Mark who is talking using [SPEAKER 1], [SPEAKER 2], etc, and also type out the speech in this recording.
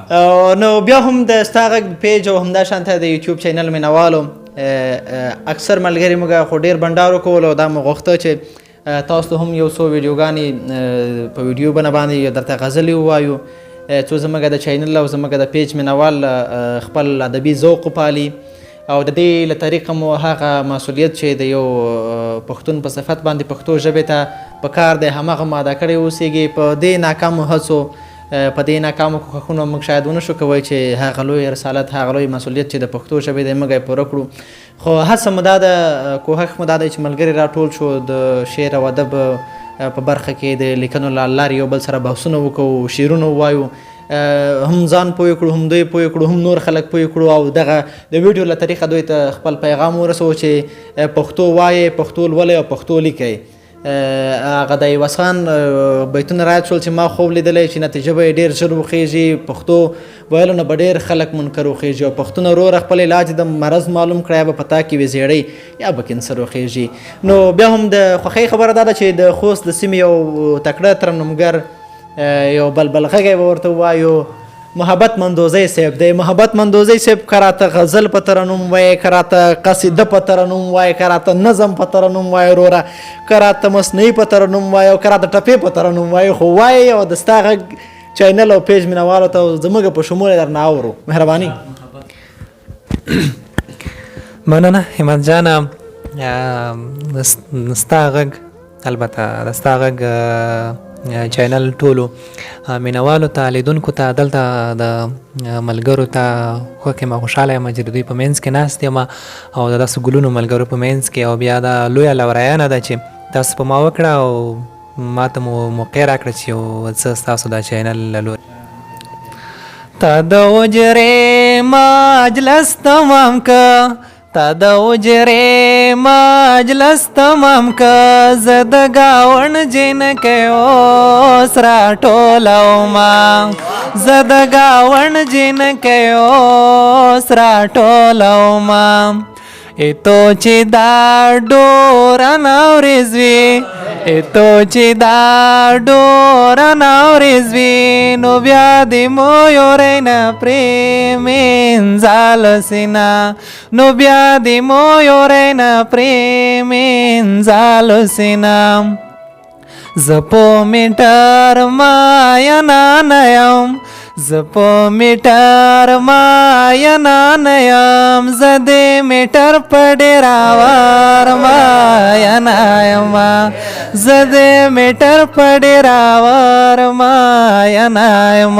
[SPEAKER 1] نو بیا هم د ستا غږ پیج او همدا شان ته د یوټیوب چینل مینوالو اکثر ملګري موږ خو ډیر بنډار وکولو، دا مو غوښته چې تاسو ته هم یو څو ویډیوګانې په ویډیو بنه باندې درته غزلې ووایو، څو زموږ د چینل او زموږ د پیج مینوال خپل ادبي ذوق وپالي، او د دې له طریقه مو هغه مسؤلیت چې د یو پښتون په صفت باندې پښتو ژبې ته په کار دی هماغه مو ادا کړی اوسېږي. په دې ناکامو هڅو، په دې ناکامو کوښښونو موږ شاید ونه شو کوی چې هغه لوی رسالت، هغه لوی مسؤلیت چې د پښتو ژبې دی موږ یې پوره کړو، خو هڅه مو دا ده، کوښښ مو دا دی چې ملګري راټول شو، د شعر او ادب په برخه کې د لیکنو له لارې یو بل سره بحثونه وکړو، شعرونه ووایو، هم ځان پوه کړو، هم دوی پوه کړو، هم نور خلک پوه کړو، او دغه د ویډیو له طریقه دوی ته خپل پیغام ورسوو چې پښتو وایې، پښتو لولئ او پښتو لیکئ. هغه د عوض خان بیتونه رایاد شول چې ما خوب لیدلی چې نتیجه به یې ډېر ژر وخېژي، پښتو ویلو نه به ډېر خلک منکر وخېژي، او پښتونه وروره خپل علاج د مرض معلوم کړه، یا به په تا کې وي زېړی یا به کینسر وخېژي. نو بیا هم د خوښۍ خبره دا ده چې د خوست د سیمې یو تکړه ترنمګر، یو بلبل غږی به ورته ووایو، محبت مندوزی صاحب دی. محبت مندوزی صاحب که راته غزل په ترنم وایې، که راته قصیده په ترنم وایې، که راته نظم په ترنم وایې وروره، که راته مصنوعي په ترنم وایې، او که راته ټپې په ترنم وایې، خو وایې او د ستا غږ چینل او پیج مینوالو ته زموږ په شمول یې درنه اورو. مهرباني.
[SPEAKER 2] مننه همت جانه. ستا غږ، البته د ستا غږ چینل ټولو مینوالو ته، لیدونکو ته، دلته د ملګرو ته خوښ یم، خوشحاله یم چې د دوی په منځ کې ناست یم او د داسې ګلونو ملګرو په منځ کې، او بیا دا لویه لورایانه ده چې تاسو په ما وکړه او ما ته مو موقع راکړه چې یو څه ستاسو دا چینل له لوري. تا د حجرې مجلس تمام که، تا د حجرې مجلس تمام که، زه د ګاونډ جینکۍ اوس راټولومه، زه د ګاونډ جینکۍ اوس راټولومه. ایتو چې دا ډوره ناورېز وي، ایتو چې دا ډوره ناورېز وي، نو بیا دې مویورې نه پرې مینځالو سینه، نو بیا دې مویورې نه پرې مینځالو سینه. زه په میټر ماینا نه یم، زه په میټر ماینا نه یم، زه د میټر په ډېراور ماینا یم، زه د میټر په ډېراور ماینا یم.